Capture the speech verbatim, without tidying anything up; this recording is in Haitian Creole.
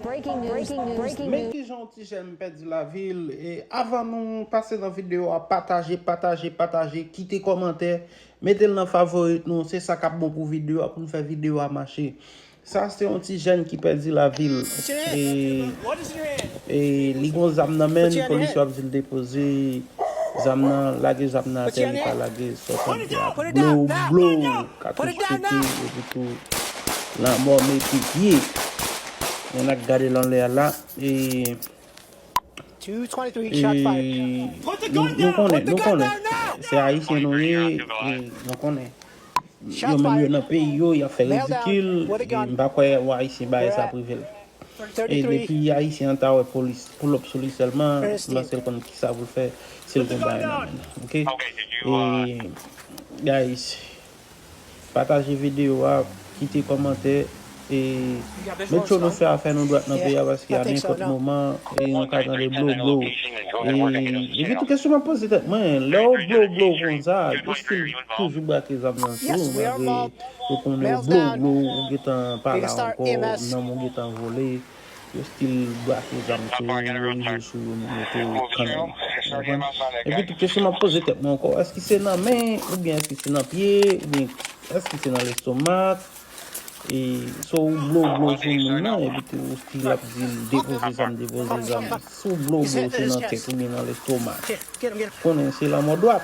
Breaking news, breaking news, breaking news. Men kijan yon ti jèn pèdi lavi l. E avan nou pase nan videyo a, pataje, pataje, pataje, kite kòmantè, mete l nan favorit nou, se sa k ap bon pou videyo a, pou n fè videyo a mache. Sa se yon ti jèn ki pèdi lavi l. E, e li gon zam nan men l, polis yo ap di l depoze zam nan, lage zam nan atè, li pa lage, sa w tande a, blow, blow, katouch pete, epi tou lanmò mete pye. Moun ap gade l anlè a la, e, e nou, nou konnen, nou konnen, se Ayisyen nou ye, e nou konnen. Yo menm yo nan peyi yo, y ap fè ridikil, e m pa kwè yon Ayisyen bagay sa prive l. E depi Ayisyen an ta wè polis pull up sou li sèlman, m panse l konn kisa pou l fè, si l gon bagay nan men l, oke? E, guys, pataje videyo a, kite kòmantè, e make sure nou fè afè nou dwat nan peyi a, paske a nenpòt moman, e nou ka tande blow blow. E, epi tou kesyon m ap poze tèt mwen, lè w blow blow konsa, yo still toujou brake zam nan sou ou, malgre yo konnen w blow blow, ou gentan pa la ankò, nanm ou gentan vole, yo still brake zam sou ou, yo rive sou ou, yo mete w kanmenm. Ou konprann? Epi tou kesyon m ap poze tèt mwen ankò, èske se nan men, oubyen èske se nan pye, oubyen èske se nan lestomak? E, so ou blow blow sou moun nan, epi tou ou still ap di l depoze zam, depoze zam. Si w blow blow, se nan tèt oubyen nan lestomak. Konnen se lanmò dwat.